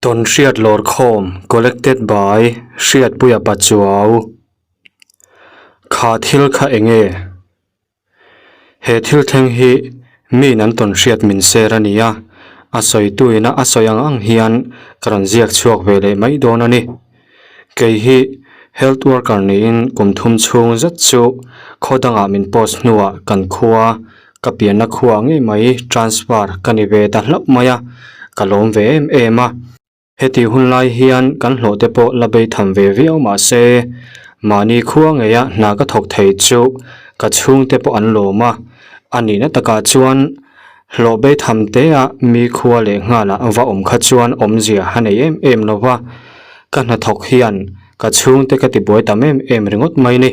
Tawnhriat Lawrkhawm Collected by Hriatpuia Pachuau Kha thil kha enge? He thil thleng hi miin an tawnhriat min ser a ni a, a sawituina a sawi ang ang hian ka rawn ziak chhuak ve leh mai dawn a ni. Kei hi Health Worker niin kum thum chhung zet chu khaw dangah min post hnuah kan khua ka pianna khua ngei mai transfer ka ni ve ta hlauh mai a, ka lawm ve em em a. Heti hun lai hian kan hlawh te pawh la bei tham ve viau mah se, mahni khua ngeia hna ka thawk thei chu ka chhungte pawh an lawm a, a nihna takah chuan Hlawh bei tham te a mi khua leh nghal ah va awm kha chuan awmzia a nei em em lo va, ka hnathawk hian ka chhungte ka ti buai tam em em ringawt mai ni.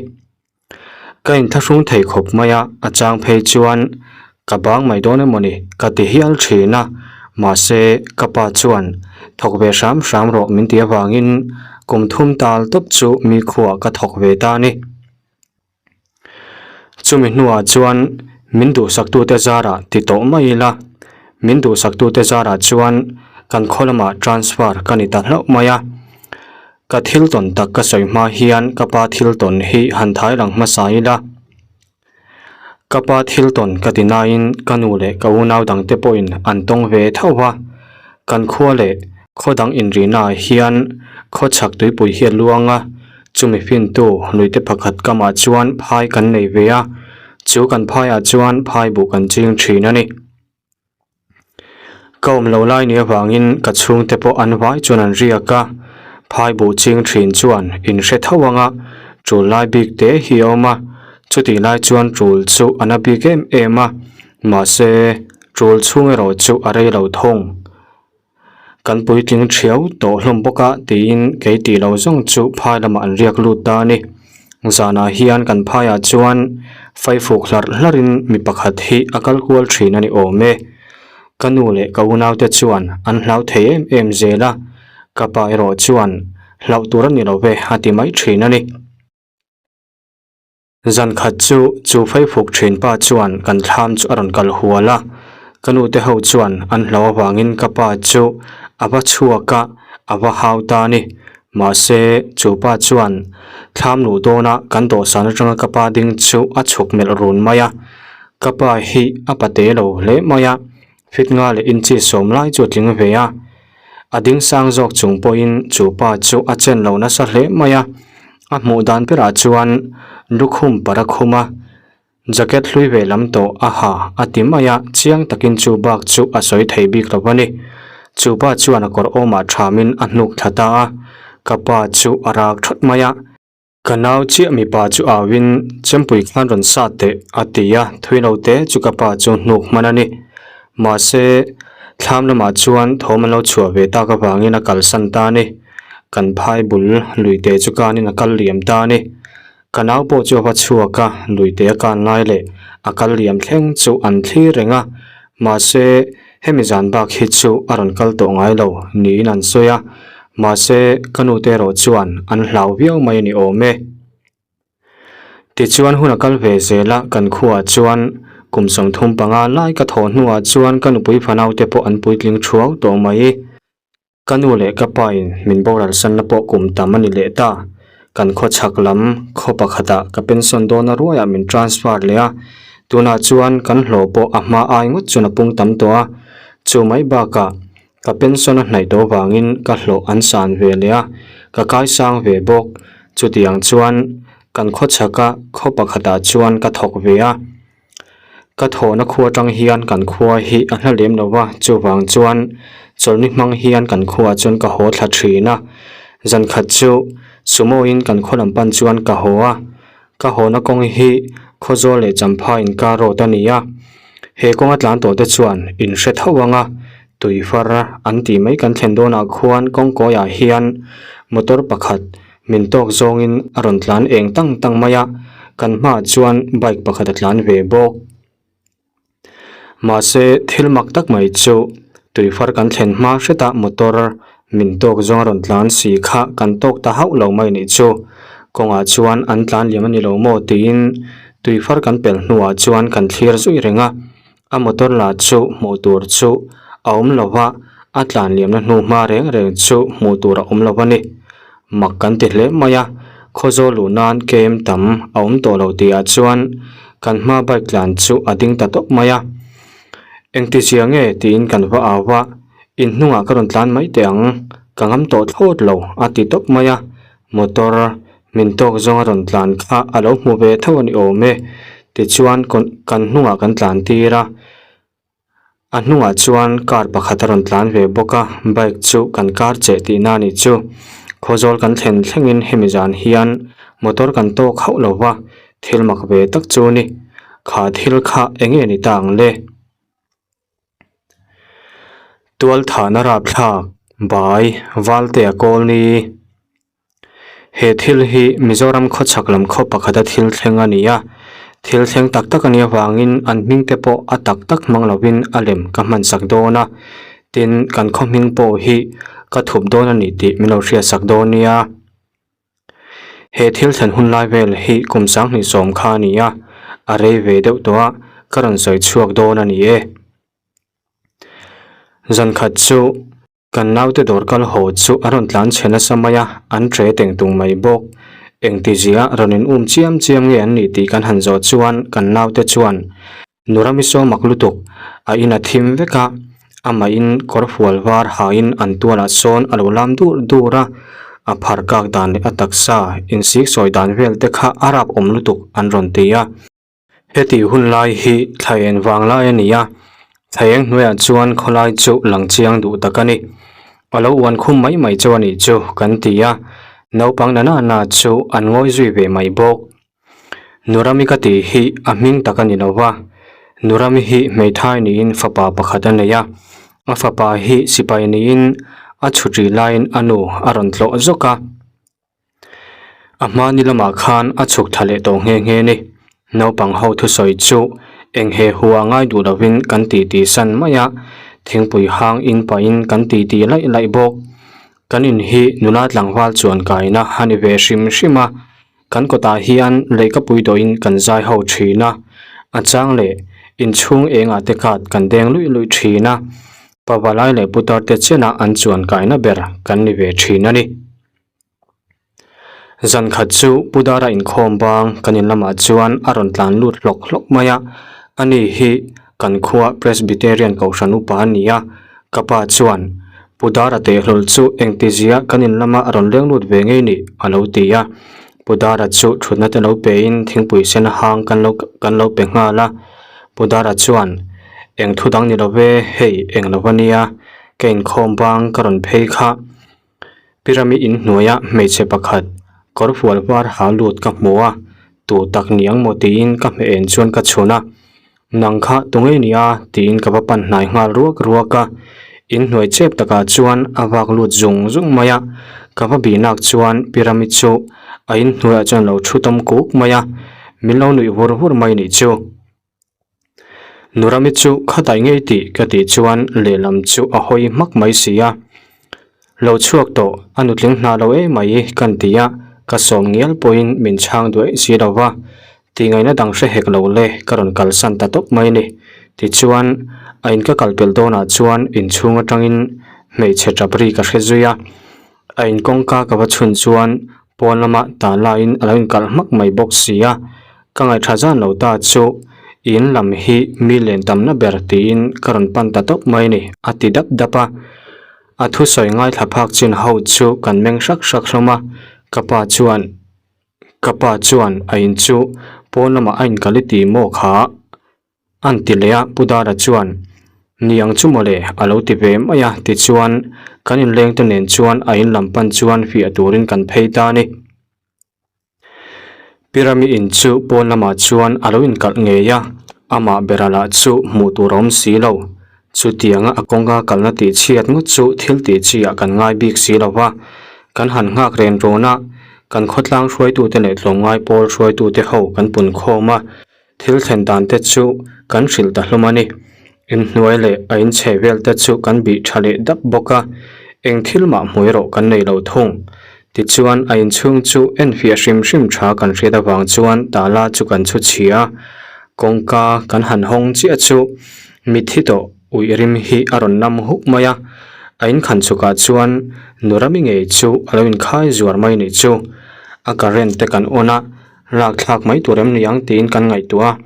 Ka inthlahrung thei khawp mai a, a chang phei chuan ka bang mai dawn emaw ni ka ti hial thin a, mahse ka pa chuan thawk ve hram hram rawh min ti avangin kum thum tal tawp chu mi khuaah ka thawk ve ta a ni. Chumi hnuah chuan min duhsaktute zarah ti tawh mai ila, min duhsaktute zarah chuan kan khaw lamah transfer ka ni ta hlauh mai a. Ka thil tawn tak ka sawi hma hian ka pa thil tawn hi han thai lang hmasa ila. Ka pa thil tawn ka ti nain ka nu leh ka unau dangte pawhin an tawng ve tho va, kan khua leh khaw dang inrihnaah hian khaw chhak tuipui hi a luang a, Chumi fintu luite pakhat kamah chuan phai kan nei ve a, chu kan phaiah chuan phai buh kan ching thin a ni. Ka awm lo lai ni avangin ka chhungte pawh an vai chuan an riak a, phai buh ching thin chuan in hre tho ang a, tul lai bik te hi a awm a, chutih lai chuan tul chu a na bik em em a, mahse tul chhung erawh chu a rei lo thung. Kan puitling thiau tawh hlawm bawk a tiin kei tih lo zawng chu phai lamah an riak lut ta a ni. Zanah hian kan phaiah chuan faifuk hlarh hlarhin mi pakhat hi a kal kual thin a ni awm e. Ka nu leh ka unaute chuan an hlau thei em em zel a, ka pa erawh chuan hlauh tur a ni lo ve a ti mai thin a ni. Zan khat chu chu faifuk thin pa chuan kan thlam chu a rawn kal hual a, ka nu te ho chuan an hlau avangin ka pa chu a va chhuak a, a va hau ta a ni. Mahse, chu pa chuan thlam luh dawna kan dawhsan atanga ka pa ding chu a chhuk melh run mai a, ka pa hi a pate lo hle mai a, fit nga leh inchi sawm lai chu a tling ve a. A ding sang zawk chung pawhin chu pa chu a chen lo nasa hle mai a, a hmuh dan berah chuan lukhum par a khum a, jacket hlui ve lam tawh a ha a ti mai a, chiang takin chu bak chu a sawi thei bik lo a ni. Chu pa chuan a kawr awmah thamin a hnuk thla ta a, ka pa chu a rak thawt mai a. Ka nau chiah mipa chu auin chempui khan rawn sa teh a ti a, thui lo te chu ka pa chu hnuk hman a ni. Mahse, thlam lamah chuan thawm an lo chhuah ve tak avangin a kalsan ta a ni. Kan phai bul luite chu kanin a kal liam ta a ni. Ka nau pawh chu a va chhuak a, luite a kan lai leh a kal liam thleng chu an thlir reng a. Mahse, hemi zan bak hi chu a rawn kal tawh ngai lo niin an sawi a, mahse ka nute erawh chuan an hlau viau mai a ni awm e. Tichuan hun a kal ve zel a, kan khuaah chuan kum 35 lai ka thawh hnuah chuan ka nupui fanaute pawh an puitling thuau tawh mai. Ka nu leh ka pa in min boral sanna pawh kum tam a ni leh ta. Kan khaw chhak lam khaw pakhatah ka pension dawn a ruaiah min transfer leh a, tunah chuan kan hlawh pawh a hma ai ngawt chuan a pung tam tawh a. Chu mai bakah ka pension a hnaih tawh vangin ka hlawh an san ve leh a, ka kaisang ve bawk. Chutiang chuan kan khaw chhaka khaw pakhatah chuan ka thawk ve a. Ka thawhna khua atang hian kan khua hi a hla lem lo va, chuvang chuan chawlhni hmang hian kan khuaah chuan ka haw thla thin a. Zan khat chu sumo in kan khaw lam pan chuan ka haw a, ka hawna kawng hi Khawzawl leh Champhai inkar road a ni a. He kawnga tlan tawh te chuan in hre tho ang a, tui far an tih mai kan thlen dawnah khuan kawngkawiah hian motor pakhat Min tawk zawngin a rawn tlan eng tang tang mai a, kan hmaah chuan bike pakhat a tlan ve bawk. Mahse, thil mak tak mai chu tuifar kan thlen hma hretah motor min tawk zawng a rawn tlan si kha kan tawk ta hauh lo mai nih chu. Kawngah chuan an tlan liam a ni lo maw tiin tuifar kan pel hnuah chuan kan thlir zui reng a, a motor lah chu hmuh tur chu a awm lo va. A tlan liamna hnu hma reng reng chu hmuh tur a awm lo a ni. Mak kan ti hle mai a, Khawzawl luh nan kem tam a awm tawh lo tih ah chuan kan hma bike tlan chu a ding ta tawp mai a. Engti zia nge tiin kan va au a, in hnungah ka rawn tlan mai teh ang, ka ngam tawh thlawt lo a ti tawp mai a, motor min tawk zawng a rawn tlan kha a lo hmu ve tho a ni awm e. Tichuan kan hnungah kan tlan tir a. A hnungah chuan car pakhat a rawn tlan ve bawk a, bike chu kan kar cheh tihna a nih chu. Khawzawl kan thlen thlengin hemi zan hian motor kan tawk hauh lo va, thil mak ve tak chu a ni. Kha thil kha eng nge ni ta ang le? Tualthahna rapthlak, bai, Valtea Kawlni. He thil hi Mizoram khawchhak lam khaw pakhata thil thleng a ni a, thil thleng tak tak a nih avangin an hming te pawh a tak tak hmang lovin a lem ka hman sak dawn a, tin kan khaw hming pawh hi ka thup dawn a ni tih min lo hriat sak dawn nia. He thil thlen hun lai vel hi kum sanghnih sawm kha a ni a, a rei ve deuh tawh a, ka rawn sawi chhuak dawn a ni e. Zan khat chu. Kan naute dawr kal haw chu a rawn tlan chhe nasa mai a, an tre teng tung mai bawk. Engtizia rawn in um chiam chiam nge an nih tih kan han zawh chuan kan naute chuan Nurami saw mak lutuk, a in a thim vek a, amah in kawr fual var hain an tualah sawn a lo lam dur dur a, a phar kak dan leh a taksa insik sawi dan vel te kha a rap awm lutuk an rawn ti a. Heti hun lai hi thlaen vang lai a ni a, thlaeng hnuaiah chuan khawlai chu lang chiang duh tak a ni. A lo uan khum mai mai chu a nih chu kan ti a, naupang na na na chu an ngawi zui ve mai bawk. Nurami ka tih hi a hming tak a ni lo va, Nurami hi hmeithai niin fapa pakhat a nei a, a fapa hi sipai niin a chhuṭi laiin a nu a rawn tlawh zawk a. A hmani lamah khan a chhuk tha leh tawh nghe nghe ni. Naupang ho thusawi chu eng he hua ngai duh lovin kan titi san mai a, thingpui hang in pahin kan titi laih laih bawk. Kan in hi nula tlangval chuan kaina a ni ve hrim hrim a, kan kawtah hian lehkapui dawhin kan zai ho thin a, a chang leh inchhung engah te khat kan deng luih luih thin a, pavalai leh putar te chenah an chuan kaina ber kan ni ve thin a ni. Zan khat chu Pu Dara inkhawm bang kan in lamah chuan a rawn tlan lut hlawk hlawk mai a, ani hi kan khua Presbyterian Kohhran upa a ni a, ka pa chuan Pu Dara tehlul chu engtizia kan in lama a rawn leng lut ve ngei ni a lo ti a, Pu Dara chu thutna te lo pein thingpui sen hang kan lo kan lo pe nghal a, Pu Dara chuan eng thu dang ni lo ve hei eng lo va nia ka inkhawm bang ka rawn phei kha. Pyramid in hnuaia hmeichhe pakhat kawr fual var ha lut ka hmu a, tu tak ni ang maw tiin ka hmeh en chuan ka chhun a, nang kha tu ngei ni a tiin ka va pan hnai nghal ruak ruak a, in hnuai chep takah chuan a vak lut zung zung mai a, ka va bih nak chuan pyramid chu a in hnuaiah chuan a lo thu tawm kuk mai a, min lo nuih vur vur mai nih chu. Nurami chu khatai ngei tih ka tih chuan lehlam chu a hawi hmak mai si a. Lo chhuak tawh a nutling hna lo em mai kan ti a, ka sawm ngial pawhin min chhang duai si lo va, tihngaihna dang hre hek lo le ka rawn kalsan ta tawp mai ni. Tichuan a in ka kal pelh dawnah chuan inchhung atangin hmeichhe tap ri ka hre zui a, a in kawngka ka va chhun chuan Pawn lama ta laiin a lo inkalh hmak mai bawk si a, ka ngaihṭha zan lo ta chu in lam hi mi len tamna ber tiin ka rawn pan ta tawp mai ni a ti dap dap a. A thusawi ngaithla phak chin ho chu kan meng hrak hrak hlawm a, ka pa chuan ka pa chuan a in chu pawn lamah a inkalh i ti maw kha? An ti leh a, Pu Dara chuan, Ni ang chu mawle, a lo ti ve mai a, tichuan kan inleng te nen chuan a in lam pan chuan fiah turin kan phei ta a ni. Pi Rami in chu pawn lamah chuan a lo inkalh ngei a, amah bera lah chu hmuh tur a awm si lo. Chutianga a kawnga kalna tih chhiat ngawt chu thil tih chi ah kan ngai bik si lo va, kan han nghak ren rawn a, kan khawtlang hruaitute leh tlawmngai pawl hruaitute ho kan pun khawm a, Thil thlen dan te chu kan hrilh ta hlawm a ni. Inhnuai leh a inchhe vel te chu kan bih tha leh dap bawk a, eng thil mah hmu erawh kan nei lo thung. Tichuan a inchhung chu enfiah hrim hrim tha kan hriat avang chuan tala chu kan chhu chhia a, kawngka kan han hawng chiah chu mitthi tawh uih rim hi a rawn nam huk mai a. A inkhan chhukah chuan Nurami ngei chu a lo inkhai zuar mai nih chu. A current te kan on a, lak thlak mai tur em ni ang tiin kan ngaihtuah a.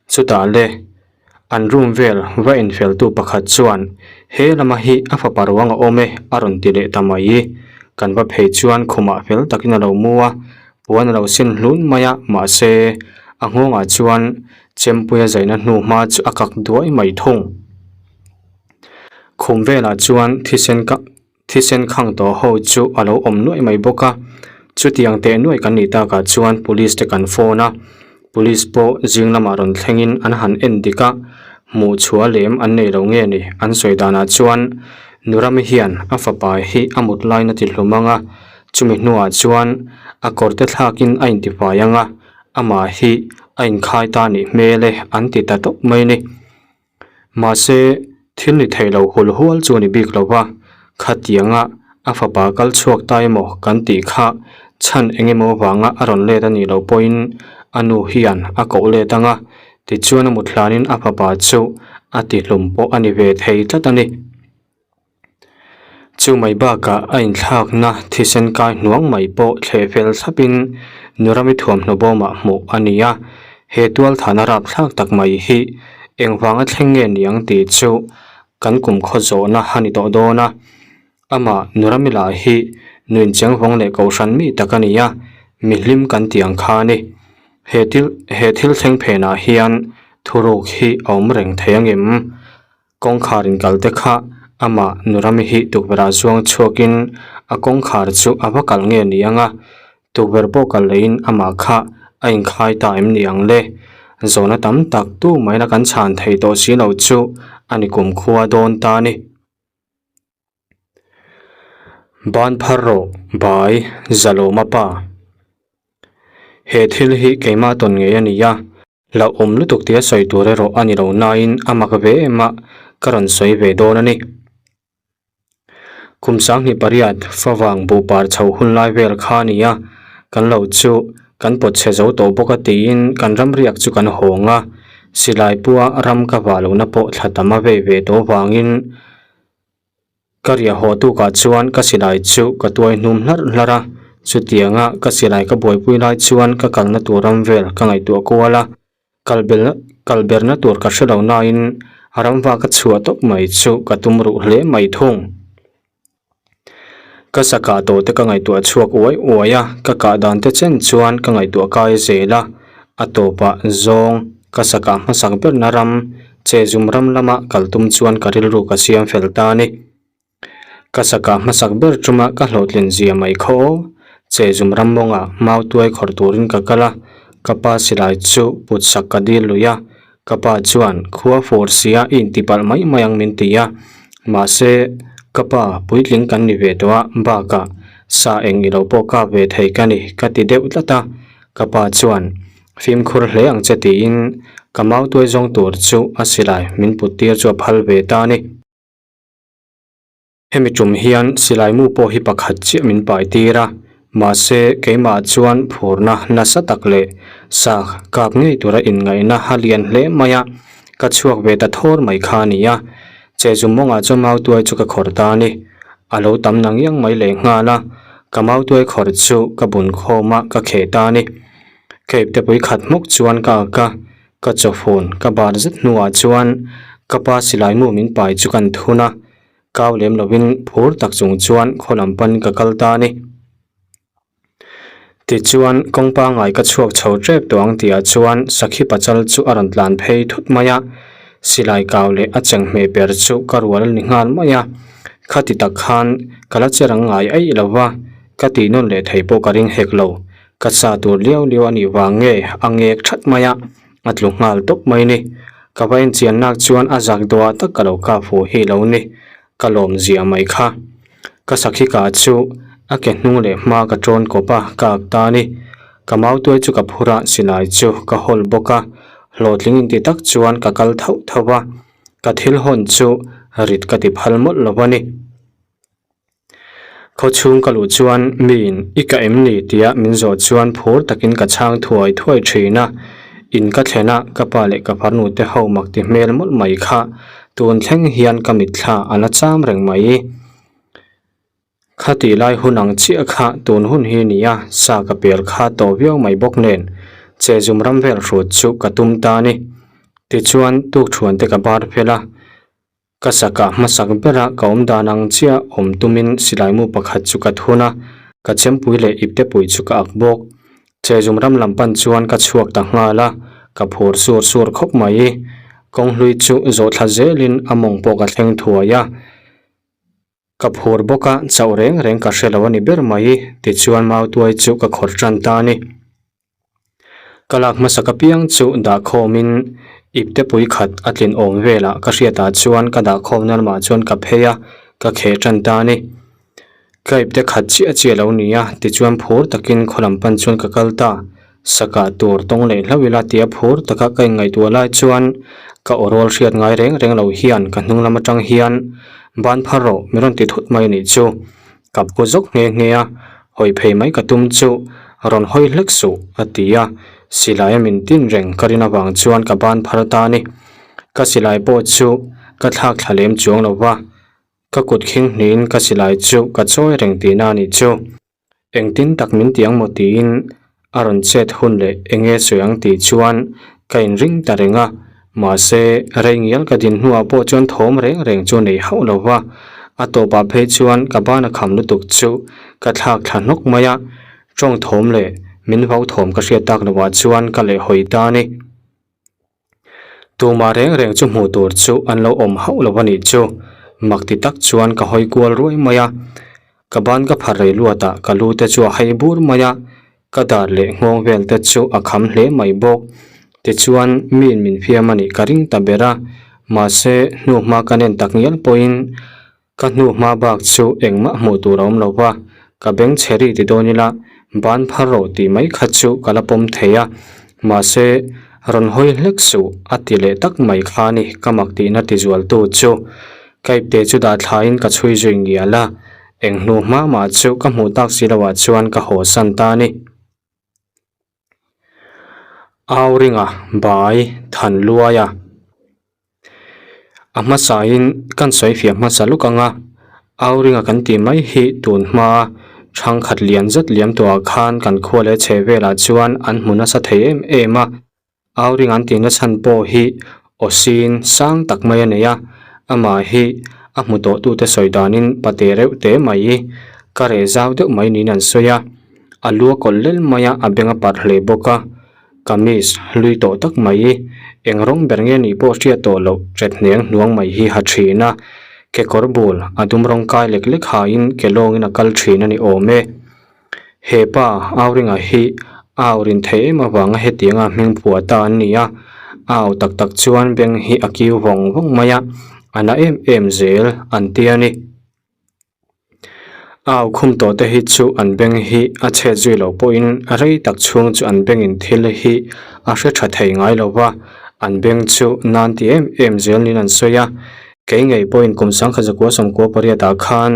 Chutah le, an room vel va infeltu pakhat chuan he lama hi a fapa ruang a awm e a rawn ti leh ta mai. Kan va phei chuan khumah fel takin a lo mu a, puan a lo sin hlun mai a, mahse a nghawngah chuan chempuia zaina hnu hma chu a kak duai mai thung. Khum velah chuan thisen ka thisen khang tawh ho chu a lo awm nuaih mai bawk a, chutiang teh nuaih kan nih takah chuan police te kan phone a, police pawh zing lamah rawn thlengin an han en dik a, hmuh chhuah lem an nei lo nge ni an sawi danah chuan Nurami hian a fapa hi a mut laiin a ti hlum ang a, chumi hnuah chuan a kawr te thlakin a intifai ang a, amah hi a inkhai ta nih hmel e an ti ta tawp mai a ni. Mahse, thil ni thei lo hul hual chu a ni bik lo va, khatianga a fapa kal chhuak ta emaw kan tih kha chhan eng emaw avanga a rawn let a nih loh pawhin a nu hian a koh let ang a, tichuan a mut hlanin a fapa chu a tihlum pawh a ni ve thei tlat a ni. Chu mai bakah a inthlakna thisen kai hnuang mai pawh thleh fel thlapin Nurami thuamhnaw bawmah hmuh a ni a, he tualthana rapthlak tak mai hi engvanga thleng nge ni ang tih chu kan kumkhaw zawhna a ni tawh dawn a. Amah Nurami lah hi nuin chengvawng leh kohhran mi tak a ni a, mi hlim kan tih ang kha a ni. He thil he thil thleng phenah hian thuruk hi a awm reng thei angem? Kawngkhar inkal te kha amah Nurami hi tukverh ah zuang chhuakin a kawngkhar chu a va kalh nge ni ang a, tukverh pawh kalh leiin amah kha a inkhai ta em ni ang le? Zawhna tam tak tu maina kan chhan thei tawh si lo chu a ni kumkhua dawn ta a ni. Ban phar rawh bai Zalawma pa. He thil hi keimah tawn ngei a ni a. Hlauhawm lutuk tia sawi tur erawh a ni lo nain a mak ve em a, ka rawn sawi ve dawn a ni. Kum 28 favang buhpar chho hun lai vel kha a ni a, kan lo chu kan pawt chhe zo tawh bawk a tiin kan ram riak chu kan hawng a, silai pua ram ka vah lohna pawh thla tam a vei ve tawh vangin Ka riah haw tukah chuan ka silai chu ka tuai hnum hlarh hlarh a, chutianga ka silai ka buaipui lai chuan ka kalna tur ram vel ka ngaihtuah kual a, kal belna kal berna tur ka hre lo nain a ram va ka chhuah tawp mai chu ka tum ruh hle mai thung. Ka sa kah tawh te ka ngaihtuah chhuak uai uai a, ka kah dan te chen chuan ka ngaihtuah kai zel a, a tawpah zawng ka sa kah hmasak berna ram Che zum ram lama kal tum chuan ka rilru ka siam fel ta a ni. Ka saka hmasak ber tuma ka hlawhtlin zia mai khaw aw. Che zum ram mawngah mau tuai khawr turin ka kal a, ka pa silai chu put sak ka dil lui a, ka pa chuan khua fur sia i intipalh mai mai ang min ti a. Mahse, ka pa puitling kan ni ve tawh a, bakah sa eng ilo pawh kap ve thei ka ni ka ti deuh tlat a, ka pa chuan Fimkhur hle ang che tiin ka mautuai zawng tur chu a silai min put tir chu a phal ve ta a ni. Hemi tum hian silai mu pawh hi pakhat chiah min pai tir a, mahse keimah chuan phurna nasa tak leh sa kap ngei tura inngaihna a lian hle mai a, ka chhuak ve ta thawr mai kha a ni a. Che zum mawngah chuan mautuai chu ka khawr ta a ni. A lo tam na ngiang mai lehnghal a, ka mautuai khawr chu ka bun khawm a, ka kheh ta a ni. Cape te pui khat hmawk chuan ka ak a, ka chawfun ka bar zet hnuah chuan ka pa silai mu min pai chu kan thun a, kau lem lovin phur tak chung chuan khaw lam pan ka kal ta a ni. Tichuan kawng pangngai ka chhuak chho tep tawh ang tihah chuan sakhi pachal chu a rawn tlan phei thut mai a, silai kau leh a chenghmeh ber chu ka rual a ni nghal mai a, khati tak khan ka la che rang ngai aih lo va, ka tih nawn leh thei pawh ka ring hek lo. Ka sa tur liau liau a nih vang nge a ngek that mai a, a tlu nghal tawp mai ni. Ka va enchian nak chuan a zak dawhah tak ka lo kap fu hi lo ni, ka lawm zia mai kha. Ka sakhi kah chu a ke hnung leh hma ka tawn kawp a, ka ak ta a ni. Ka mautuai chu ka phur a, silai chu ka hawl bawk a, hlawhtling inti tak chuan ka kal thauh thauh a, ka thil hawn chu rit ka ti phal mawlh lo a ni. Khaw chhung ka luh chuan miin i ka em ni tia min zawh chuan phur takin ka chhang thuai thuai thin a, in ka thlen a ka pa leh ka farnu te ho mak ti hmel mawlh mai kha tun thleng hian ka mitthla a la cham reng mai. Khatih lai hun ang chiah kha tun hun hi nia sa ka pel kha tawh viau mai bawk nen che zum ram vel hrut chu ka tum ta a ni. Tichuan tukthuan te ka bar fel a, ka sakah hmasak bera ka awm dan ang chiah awm tumin silaimu pakhat chu ka thun a, ka chempui leh iptepui chu ka ak bawk. Che zum ram lam pan chuan ka chhuak ta nghal a, ka phur sur sur khawp mai. Kawnghlui chu zawh thla zelin a mawng pawh ka thleng thuai a. Ka phur bawk a, chauh reng reng ka hre lo a ni ber mai, tichuan mautuai chu ka khawrh tan ta a ni. Ka lak hmasak apiang chu dahkhawmin iptepui khat a tlin awm velah ka hriatah chuan ka dahkhawmna lamah chuan ka phei a, ka kheh tan ta a ni. Ka ipte khat chiah chiah lo ni a, tichuan phur takin khaw lam pan chuan ka kal ta. Sakah tur tawng leh hlauh ila tia phur taka ka inngaihtuah lai chuan ka aw rawl hriat ngai reng reng lo hian ka hnung lam atang hian ban phar rawh min rawn ti thut mai a nih chu. Kap ku zawk nghe nghe a, hawi phei mai ka tum chu rawn hawi hlek suh a ti a, silai a min tin reng ka rin avang chuan ka ban phar ta a ni. Ka silai pawh chu ka thlak thla lem chuang lo va, ka kut khing hnihin ka silai chu ka chawi reng tihna a nih chu. Engtin tak min ti ang maw tiin a rawn chet hun leh eng nge sawi ang tih chuan ka inring ta reng a, mahse rei ngial ka din hnuah pawh chuan thawm reng reng chu nei hauh lo va, a tawpah phei chuan ka ban a kham lutuk chu ka thlak thla hnawk mai a, tawng thawm leh min vau thawm ka hriat tak lovah chuan ka lehhawi ta a ni. Tumah reng reng chu hmuh tur chu an lo awm hauh lo a nih chu. Mak ti tak chuan ka hawi kual ruai mai a. Ka ban ka phar rei luat a, ka lu te chu a hai bur mai a. Ka dar leh nghawng vel te chu a kham hle mai bawk. Tichuan miin min fiam a nih ka ring ta ber a. Mahse hnuhma ka nen tak ngial pawhin Ka hnu hma bak chu engmah hmuh tur a awm lo va, ka beng chhe ri ti dawn ila ban phar rawh tih mai kha chu ka la pawm thei a, mahse rawn hawi hlek suh a ti leh tak mai kha a ni ka mak tihna ti zualtu chu. Ka ipte chu dah thlaiin ka chhui zui ngial a, eng hnu hma mah chu ka hmuh tak si loah chuan ka haw san ta a ni. Au ringa bai than luai a. A hmasain kan sawi fiah hmasa luk ang a, au ringa kan tih mai hi tun hma thangkhat lian zet liam tawhah khan kan khua leh chheh velah chuan an hmu nasa thei em em a. Au ring an tihna chhan pawh hi aw sin sang tak mai a nei a, amah hi a hmu tawh tute sawi danin pate reuh te mai ka reh zau deuh mai niin an sawi a, a lu a kawlh lel mai a, a beng a parh hle bawk a, kamis hlui tawh tak mai eng rawng ber nge nih pawh hriat tawh loh ret hneng hnuang mai hi ha thin a, kekawr bul a dum rawng kai lek lek hain ke lawngin a kal thin a ni awm e. He pa Auringa hi a au rin theih em avanga hetianga hming phuah ta an ni a, a au tak tak chuan beng hi a kiu vawng vawng mai a, a na em em zel an ti a ni. A au khum tawh te hi chu an beng hi a chhet zui loh pawhin rei tak chhung chu an bengin thil hi a hre tha thei ngai lo va, an beng chu nan ti em em zel niin an sawi a. Kei ngei pawhin kum sangkhat zakua sawmkua pariatah khan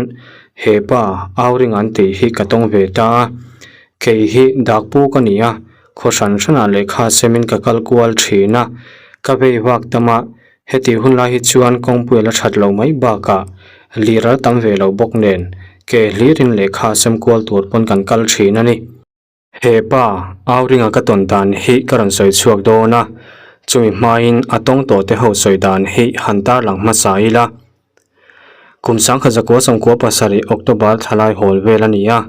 He pa Auring an tih hi ka tawng ve ta a, kei hi dakpu ka ni a, khaw hran hranah lehkha semin ka kal kual thin a, ka vei vak tam a, heti hun lai hi chuan kawngpui a la that lo mai bakah lir a la tam ve lo bawk nen ke hlirin lehkha sem kual tur pawn kan kal thin a ni. He pa, Auringa ka tawn dan hi ka rawn sawi chhuak dawn a, chumi hmain a tawng tawh te ho sawi dan hi han tarlang hmasa ila. Kum sangkhat zakua sawmkua pasarih October thlalai hawl vel a ni a,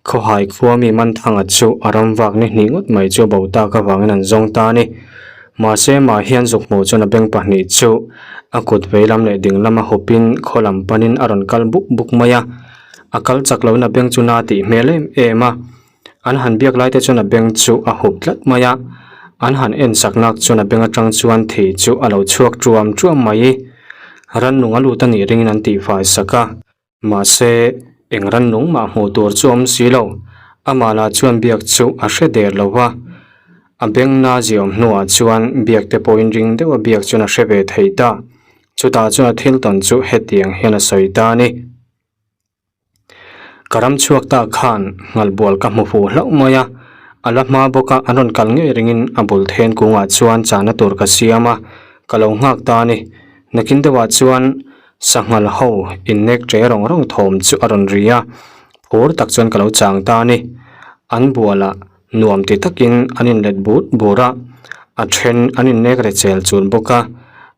Khawhai khua mi Manthanga chu a ram vak ni hnih ngawt mai chu a bo tak avangin an zawng ta a ni. Mahse mah hian zuk hmuh chuan a beng pahnih chu a kut vei lam leh ding lama hawpin khaw lam panin a rawn kal buk buk mai a, a kal chak loin a beng chu na tih hmel em em a. An han biak lai te chuan a beng chu a hup tlat mai a, an han en sak nak chuan a beng atang chuan thei chu a lo chhuak tuam tuam mai. Rannung a lut a nih ringin an tihfai sak a, mahse eng rannung mah hmuh tur chu a awm si lo. Amah lah chuan biak chu a hre der lo va, a beng na ziawm hnuah chuan biak te pawhin ring deuh a biak chuan a hre ve thei ta. Chutah chuan a thil tawn chu hetiang hian a sawi ta a ni. Ka ram chhuak ta khan nghalbual ka hmu fuh hlauh mai a, a la hma bawk a an rawn kal ngei ringin a bul then kungah chuan chahna tur ka siam a, ka lo nghak ta a ni. Nakin deuhah chuan sanghal ho innek ṭe rawng rawng thawm chu a rawn ri a. Phur tak chuan ka lo chang ta a ni. An bualah nuam ti takin an inlet but bur a, a then an innek re chel chun bawk a.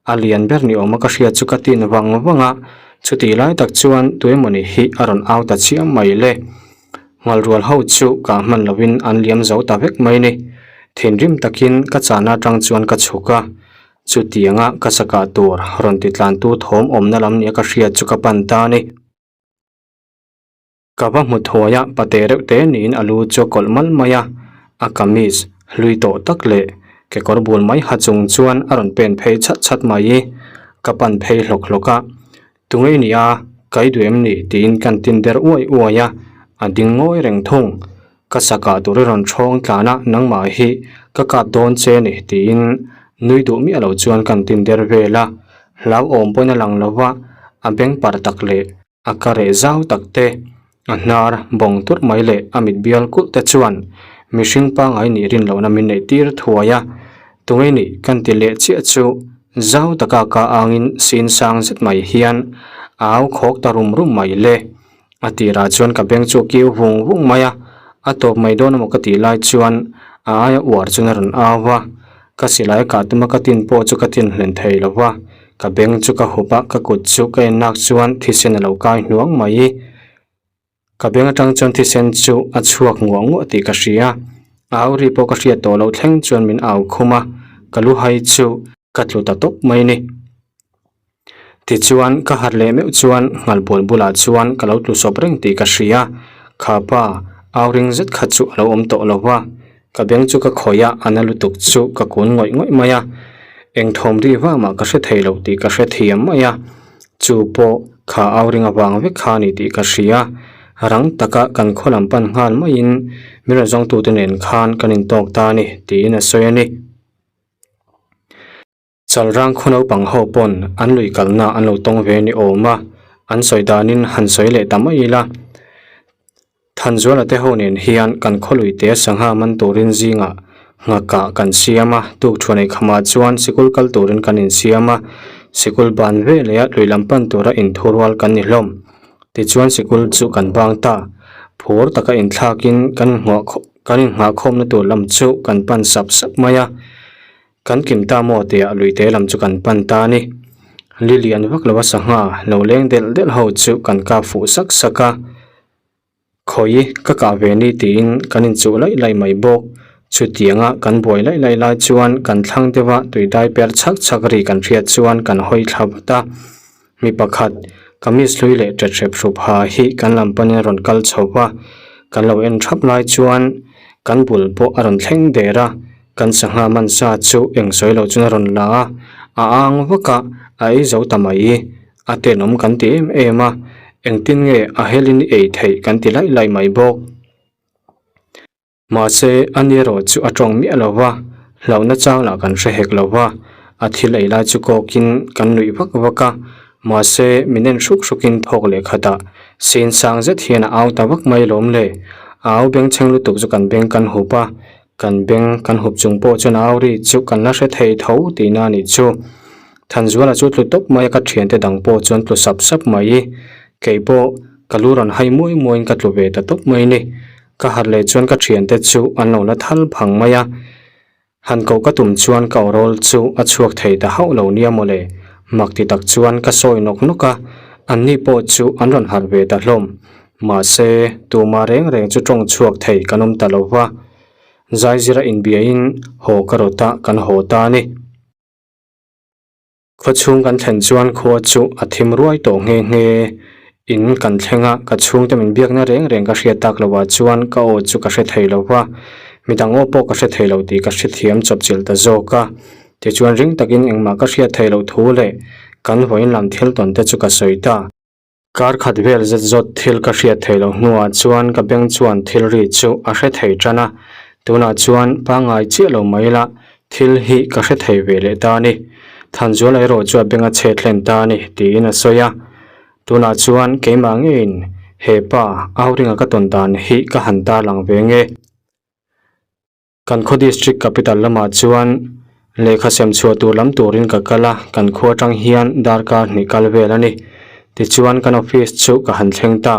A lian ber ni awma ka hriat chu ka tin vang vang a, chutih lai tak chuan tuemawni hi a rawn au ta chiam mai le. Nghalrual ho chu kah hman lovin an liam zo ta vek mai ni. Thinrim takin ka chahna atang chuan ka chhuk a, chutianga ka sakah tur rawn ti tlantu thawm awmna lam nia ka hriat chu ka pan ta a ni. Ka va hmu thuai a, pate reuh te niin a lu chu a kawlh mal mai a, a kamis hlui tawh tak leh kekawr bul mai ha chung chuan a rawn pen phei chhat chhat mai. Ka pan phei hlawk hlawk a, Tunge i nia, ka i duh em ni? tiin kan tin der uai uai a, a ding ngawi reng thung. Ka sakah tur i rawn ṭhawng tlan a, nangmah hi ka kap dawn che ni tiin nui duh miah lo chuan kan tin der vel a, hlauhawm pawhin a lang lo va, a beng par tak leh A ka reh zau tak te, a hnar bawng turh mai leh a mit bial kulh te chuan mihring pangngai nih rin lohna min neih tir thuai a. Tunge nih kan ti leh chiah chu zau taka ka angin sin sang zet mai hian a au khawk ta rum rum mai le. A tirah chuan ka beng chu a kiu vung vung mai a, a tawp mai dawn emaw ka tih lai chuan a aia uar chuan a rawn au a. Ka silai a kah tuma ka tin pawh chu ka tin hlen thei lo va, ka beng chu ka hup a, ka kut chu ka en nak chuan thisen a lo kai hnuang mai. Ka beng atang chuan thisen chu a chhuak nguah nguah tih ka hria, a au ri pawh ka hriat tawh loh thleng chuan min au khum a, ka lu hai chu ka tlu ta tawp mai ni. Tichuan, ka harh leh meuh chuan nghalbual bulah chuan ka lo tlu sawp reng tih ka hria. Kha pa, au ring zet kha chu a lo awm tawh lo va. Ka beng chu ka khawih a, a na lutuk chu ka kun ngawih ngawih mai a. Eng thawm ri vang mah ka hre thei lo tih ka hre thiam mai a. Chu pawh kha au ring avang vek kha a ni tih ka hria. Rang taka kan khaw lam pan nghal maiin min rawn zawngtute nen khan kan intawk ta a ni tiin a sawi a ni. Chalrang khaw naupang ho pawn an lui kalna an lo tawng ve ni awm a, an sawi danin han sawi leh ta mai ila. Thanzuala te ho nen hian kan khaw lui te sangha man turin zingah nghakah kan siam a, tukṭhuan ei khamah chuan sikul kal turin kan insiam a, sikul ban veleh a lui lam pan tura inthurual kan ni hlawm. Tichuan sikul chu kan bang ta, phur taka inthlakin kan inngah kan innghahkhawmna tur lam chu kan pan sap sap mai a. Kan kim ta maw tia luite lam chu kan pan ta a ni. Li lian vak lova sangha lo leng delh delh ho chu kan kap fuh sak sak a. Khawi ka kah ve ni tiin kan inchuh laih laih mai bawk. Chutianga kan buai laih laih lai chuan kan thlang deuha tui dai per chhak chhak ri kan hriat chuan kan hawi thla vat a. Mi pakhat, kamis hlui leh ṭet hrep hrup ha hi kan lam panin a rawn kal chho va, kan lo en ṭhap lai chuan kan bul pawh a rawn thleng der a, kan sangha man sa chu eng sawi loh chuan a rawn la a, a ang vak a, a ei zo ta mai, a tenawm kan ti em em a, engtin nge a helin i ei theih kan ti laih laih mai bawk. Mahse, a ni erawh chu a tawng miah lo va, hlauhna chang lah kan hre hek lo va, a thil ei lai chu kawkin kan nuih vak vak a, mahse, min en hruk hrukin thawk leh khatah sin sang zet hian a au ta vak mai lawm le. A au bengchheng lutuk chu kan beng kan hup a, kan beng kan hup chung pawh chuan a au ri chu kan la hre thei tho tihna a nih chu. Thanzuala chu tlu tawp mai a ka thiante dang pawh chuan tlu sap sap mai. Kei pawh ka lu rawn hai muai muaiin ka tlu ve ta tawp mai ni. Ka harh leh chuan ka thiante chu an lo la thal phang mai a, han koh ka tum chuan ka awrawl chu a chhuak thei ta hauh lo nia mawle, mak ti tak chuan ka sawi nawk nawk a, anni pawh chu an rawn harh ve ta hlawm. Mahse, tumah reng reng chu tawng chhuak thei kan awm ta lo va, zaizira inbiain haw ka rawt a, kan haw ta a ni. Khawchhung kan thlen chuan khua chu a thim ruai tawh nghe nghe. In kan thleng a, ka chhungte min biakna reng reng ka hriat tak lovah chuan ka aw chu ka hre thei lo va, midang aw pawh ka hre thei lo tih ka hrethiam chawpchilh ta zawk a. Tichuan ring takin engmah ka hriat theih loh thu leh kan vawiin lam thil tawn te chu ka sawi ta. Kar khat vel zet zawt thil ka hriat theih loh hnuah chuan ka beng chuan thil ri chu a hre thei tan a, tunah chuan pangngai chiah lo mai la thil hi ka hre thei ve leh ta a ni. Thanzuala erawh chu a beng a chhet hlen ta a ni tiin a sawi a. Tunah chuan keimah ngeiin he pa Auringa ka tawn dan hi ka han tarlang ve nge. Kan khaw district capital lamah chuan lehkha sem chhuah tur lam turin ka kal a, kan khua atang hian darkar hnih kal vel a ni. Tichuan kan office chu ka han thleng ta.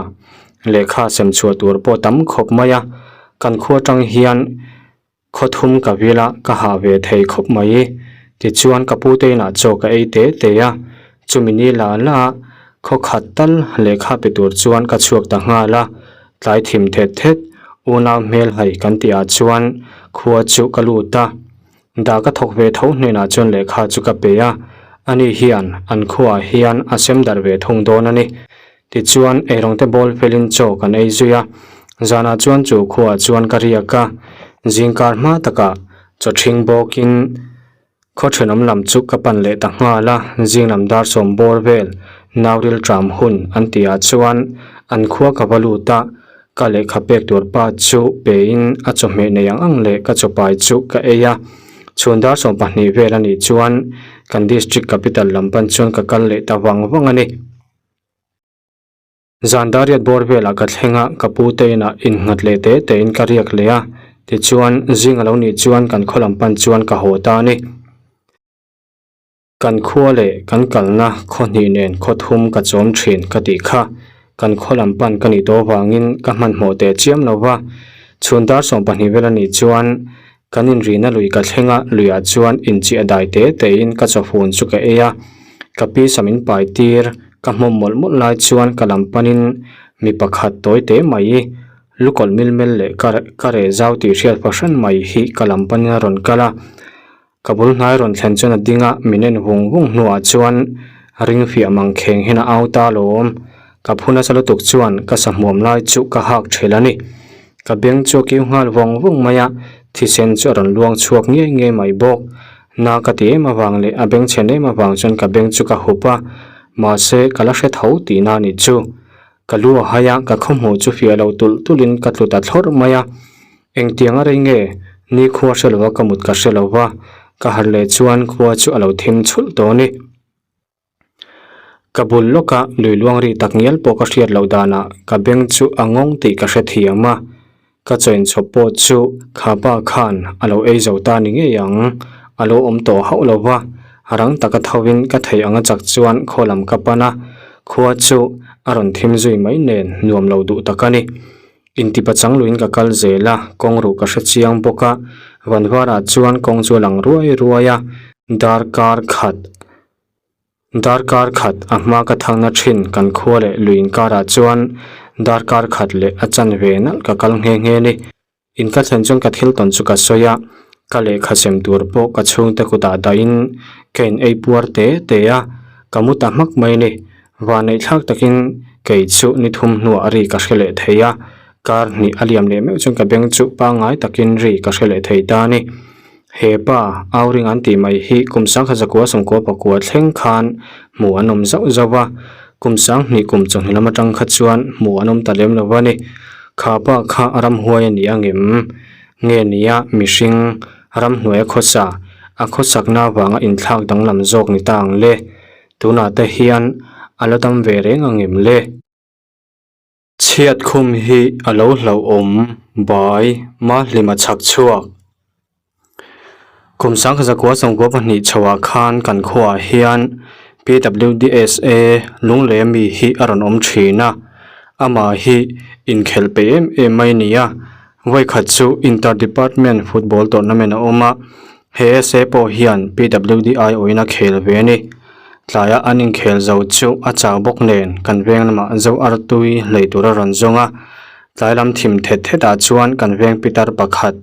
Lehkha sem chhuah tur pawh tam khawp mai a, kan khua tang hian khaw thum ka vil a, ka hah ve thei khawp mai. Tichuan ka pu te inah chaw ka ei te te a, chumi ni la la a khaw khat tal lehkha pe tur chuan ka chhuak ta nghal a, tlai thim thet thet unau hmel hai kan tih ah chuan khua chu ka lut a. Dah ka thawk ve tho hnenah chuan lehkha chu ka pe a, ani hian an khuaah hian a sem darh ve thung dawn a ni. Tichuan, eirawngte bawl felin chaw kan ei zui a, zanah chuan chu khuaah chuan ka riak a, zingkar hma takah chaw ṭhing bawkin khaw ṭhenawm lam chu ka pan leh ta nghal a, zing lam dar sawm bawr vel nauril ṭam hun an tihah chuan an khua ka va lut a, Ka lehkha pek tur pa chu pein a chawhmeh nei ang ang leh ka chawpai chu ka ei a. Chhun dar 12 vel a nih chuan kan district capital lam pan chuan ka kal leh ta vang vang a ni. Zan dar riat bawr velah ka thleng a, ka pu te inah innghat leh te tein ka riak leh a. Tichuan, zing a lo nih chuan kan khaw lam pan chuan ka haw ta a ni. Kan khua leh kan kalna khaw hnih nen khaw thum ka chawm thin ka tih kha. Kan khaw lam pan ka nih tawh avangin ka hmanhmawh teh chiam lo va. Chhun dar 12 vel a nih chuan kan inrihna lui ka thleng a, luiah chuan inchiah dai te tein ka chawfun chu ka ei a. Ka pi sam in pai tir ka hmawm mawlh mawlh lai chuan ka lam panin mi pakhat tawi te mai lukawlh milmel leh ka reh zau tih hriat fahran mai hi ka lam panin a rawn kal a. Ka bul hnai rawn thlen chuan a ding a, min en vung vung hnuah chuan ring fiah mang kheng hian a au ta alawm. Ka phu nasa lutuk chuan ka sahmuam lai chu ka hak ṭhel a ni. Ka beng chu a kiu nghal vawng vawng mai a, thisen chu a rawn luang chhuak ngei ngei mai bawk. Na ka ti em avang leh a beng chhen em avang chuan ka beng chu ka hup a, mahse ka la hre tho tihna a nih chu. Ka lu a hai a, ka khawhmuh chu fiah lo tulh tulhin ka tlu ta thlawrh mai a. Engtiang a rei nge? Ni khua hre lova ka mut ka hre lo va, ka harh leh chuan khua chu a lo thim chhulh tawh a ni. Ka bul lawka lui luang ri tak ngial pawh ka hriat loh danah ka beng chu a ngawng tih ka hre thiam a, ka chaw inchhawp pawh chu kha pa khan a lo ei zo ta ni ngei ang, a lo awm tawh hauh lo va, rang taka thovin ka theih anga chak chuan khaw lam ka pan a, khua chu a rawn thim zui mai nen nuam lo duh tak a ni. Intipachang luin ka kal zel a, kawng ruh ka hre chiang bawk a, Vanvarah chuan kawng chu a lang ruai ruai a, darkar khat darkar khat a hma ka thangna thin kan khua leh lui inkarah chuan darkar khat leh a chanve nalh ka kal nghe nghe a ni. In ka thlen chuan ka thil tawn chu ka sawi a, ka lehkha sem tur pawh ka chhungte kutah dahin ka in ei puar te te a, ka mu ta hmak mai a ni. Vanneih thlak takin kei chu ni thum hnuah ri ka hre leh thei a, kar hnih a liam leh meuh chuan ka beng chu pangngai takin ri ka hre leh thei ta a ni. He pa, Auring an tih mai hi kum 1900 90 pakua thleng khan hmuh an awm zauh zauh a, kum 2000 kum chawhnu lam atang kha chuan hmuh an awm ta lem lo a ni. Kha pa kha ramhuai a ni angem? Nge nia mihring ramhnuaia khawsa, a khawsakna avanga inthlak danglam zawk ni ta ang le? Tunah te hian a la dam ve reng angem le? Chhiat khum hi a lo hlauhawm bai Mahlima chhak chhuak. Kum 1992 chhoah khan kan khuaah hian PWDSA lunglei ami hi a rawn awm thin a, amah hi inkhelh peih em em mai a ni a, vawikhat chu Inter Department Football Tournament a awm a, He SA pawh hian PWD aiawhin a khel ve a ni. Tlaia an inkhel zo chu a chau bawk nen kan veng lamah zo artui hlei tur a rawn zawng a. Tlai lam thim thet thetah chuan kan veng pitar pakhat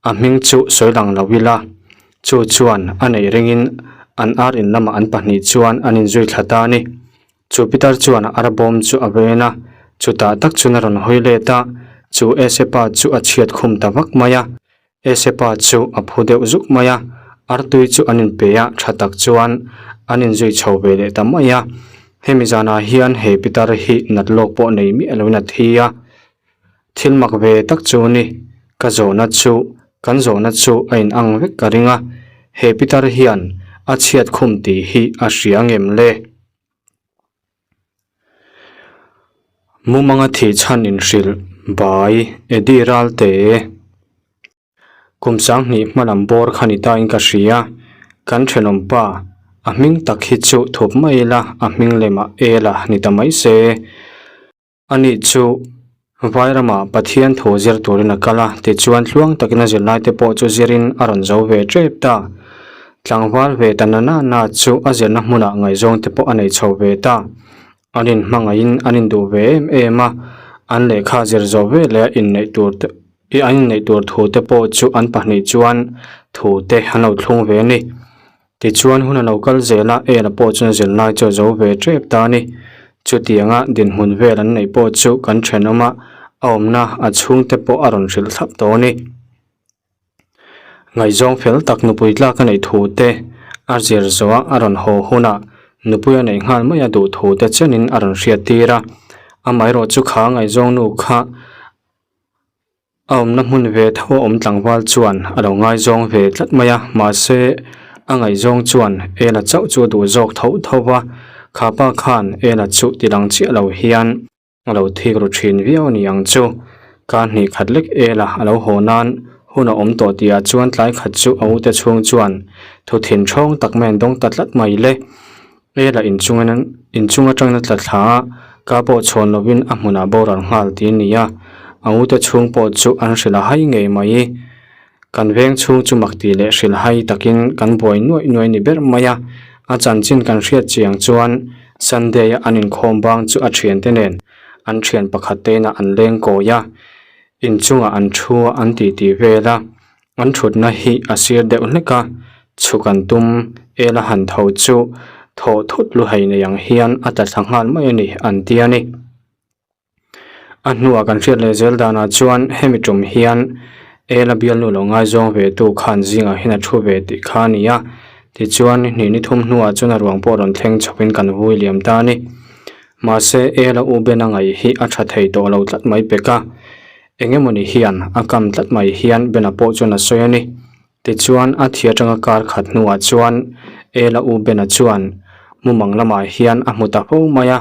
a hming chu sawi lang lo ila. Chu chuan a neih ringin an ar in lamah an pahnih chuan an inzui thla ta a ni. Chu pitar chuan a arbawm chu a ven a, chutah tak chuan a rawn hawi let a, chu SA pa chu a chhiat khum ta vak mai a. Esepa chu a phu deuh zuk mai a, artui chu an inpe a, tha tak chuan an inzui chho ve leh ta mai a. Hemi zanah hian he pitar hi nat lawk pawh nei miah loin a thi a. Thil mak ve tak chu a ni, ka zawhna chu, kan zawhna chu a inang vek ka ring a, he pitar hian a chhiat khum tih hi a hria ngem le? Mumanga thih chhan inhrilh bai Eddie Ralte kum 2000 hma lam bawr kha ni tain ka hria. Kan thenawm pa a hming tak hi chu thup mai ila a hming lemah Ela ni ta mai se. Ani chu Vairama Pathian thu zir turin a kal a, tichuan tluang takin a zirlaite pawh chu zirin a rawn zo ve tep ta. Tlangval ve ta na na na chu a zirna hmunah ngaihzawngte pawh a nei chho ve ta. An inhmangaihin an induh ve em em a, an lehkha zir zawh veleh a inneih tur te an inneih tur thute pawh chu an pahnih chuan thute an lo thlung ve a ni. Tichuan hun a lo kal zel a, Ela pawh chuan zirlai chu a zo ve tep ta a ni. Chutianga dinhmun vel an neih pawh chu kan thenawm a, a awmna a chhungte pawh a rawn hrilh thlap tawh a ni. Ngaihzawng fel tak nupui tlak a neih thu te, a zir zawh a a rawn haw hunah nupui a neih nghal mai a duh thu te chenin a rawn hriat tir a. Amaherawh chu kha ngaihzawng nu kha a awmna hmun ve tho a awm tlangval chuan a lo ngaizawng ve tlat mai a, mahse a ngaihzawng chuan Ela chauh chu a duh zawk tho tho va, kha pa khan Ela chu ti lang chiah lo hian a lo thik ru thin viau a ni ang chu. Ka hnih khat lek Ela a lo haw nan hun a awm tawh tihah chuan tlai khat chu a ute chhung chuan thu thin thawng tak mai an dawng ta tlat mai le. Ela inchungin inchung atangin a tla thla a, ka pawh chhawn lovin a hmunah boral nghal tih a ni a, a ute chhung pawh chu an hrilh a hai ngei mai. Kan veng chhung chu mak tih leh hrilh hai takin kan buai nuaih nuaih ni ber mai a, a chanchin kan hriat chiang chuan Sunday a an inkhawm bang chu a thiante nen an thian pakhat te inah an leng kawi a, inchungah an thu a an titi vel a. An thutna hi a sir deuh hlek a, chhuk an tum ela han tho chu thawh thut lu hei nei ang hian a tla thla nghal mai a ni an ti a ni. A hnuah kan hriat leh zel danah chuan hemi tum hian ela bialnu lo ngaizawng ve tu khan zingah hian a thu ve tih kha a ni a, tichuan ni hnih ni thum hnuah chuan a ruang pawh rawn thleng chhawkin kan vui liam ta a ni. Mahse ela u Ben a ngaih hi a tha thei tawh lo tlat mai pek a. Eng emawni hian a kam tlat mai hian Bena pawh chuan a sawi a ni. Tichuan a thi atanga kar khat hnuah chuan Ela u Bena chuan mumang lamah hian a hmu ta fo mai a,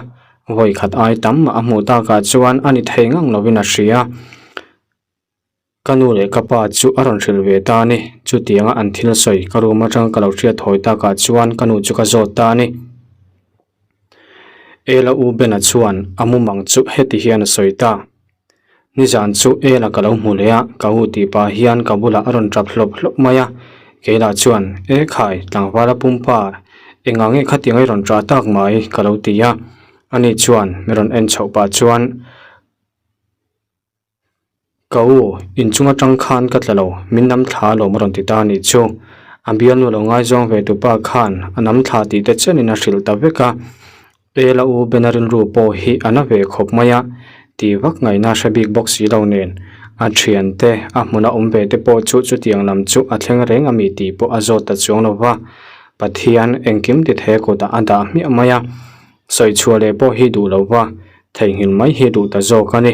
vawi khat ai tam mah a hmuh takah chuan a ni thei ngang lovin a hria. Ka nu leh ka pa chu a rawn hrilh ve ta a ni. Chutianga an thil sawi ka room atanga ka lo hriat hawi takah chuan ka nu chu ka zawt ta a ni. Ela u Bena chuan a mumang chu heti hian a sawi ta. Nizan chu Ela ka lo hmu leh a, ka u tih pah hian ka bulah a rawn tap hlawp hlawp mai a. Keilah chuan, E khai, tlangvala pumpa, engah nge khatiang i rawn ṭah tak mai? ka lo ti a. Ani chuan mi rawn en chhoh pah chuan, Ka u, inchung atang khan ka tla lo, min nam thla alawm a rawn ti ta a nih chu. A bialnu lo ngaizawng ve tupa khan a nam thla tih te chenin a hrilh ta vek a. Ela u Bena rilru pawh hi a na ve khawp mai a, ti vak ngaihna hre bik bawk si lo nen a thiante a hmuna awm ve te pawh chu chutiang lam chu a thleng reng a mi tih pawh a zawt ta chuang lo va. Pathian engkim ti thei a kutah a dah hmiah mai a, sawi chhuah leh pawh hi duh lo va, theihnghilh mai hi duh ta zawk a ni.